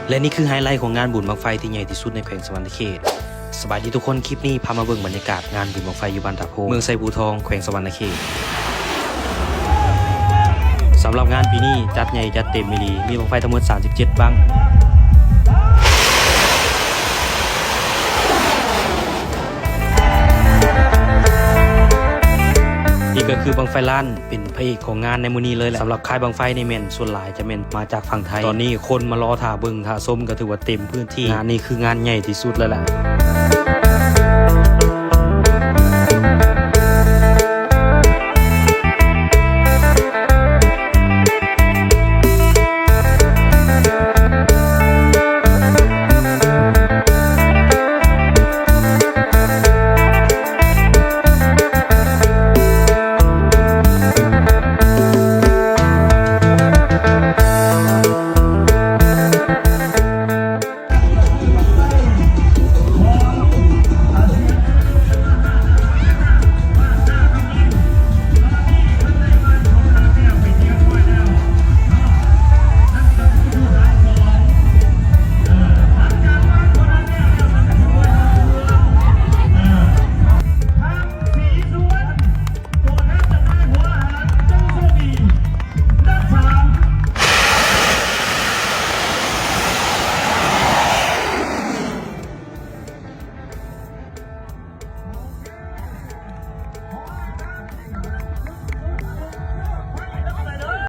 ແລະນີ້ຄືໄຮໄລຂອງງານບຸນບັ້ງໄຟທີ່ໃຫຍ່ທີ່ສຸດໃນແຂວງສະຫວັນນະເຂດ. ສະບາຍດີທຸກຄົນ, ຄລິບນີ້ພາມາເບິ່ງບັນຍາກາດງານບຸນບັ້ງໄຟຢູ່ບ້ານຕາໂພ ເມືອງໄຊພູທອງ ແຂວງສະຫວັນນະເຂດ. ສຳລັບງານປີນີ້ຈັດໃຫຍ່ຈັດເຕັມອີ່ຫຼີ, ມີບັ້ງໄຟທັງໝົດສາມສິບເຈັດບັ້ງ. ນີ້ກໍຄືບັ້ງໄຟລ້ານ ເປັນພະເອກຂອງງານໃນມື້ນີ້ເລີຍແຫຼະ. ສຳລັບຄ້າຍບັ້ງໄຟນີ້ແມ່ນສ່ວນຫຼາຍຈະແມ່ນມາຈາກຝັ່ງໄທ. ຕອນນີ້ຄົນມາລໍຖ້າເບິ່ງຖ້າຊົມກໍຖືວ່າເຕັມພື້ນທີ່. ງານນີ້ຄືງານໃຫຍ່ທີ່ສຸດແລ້ວແຫຼະ.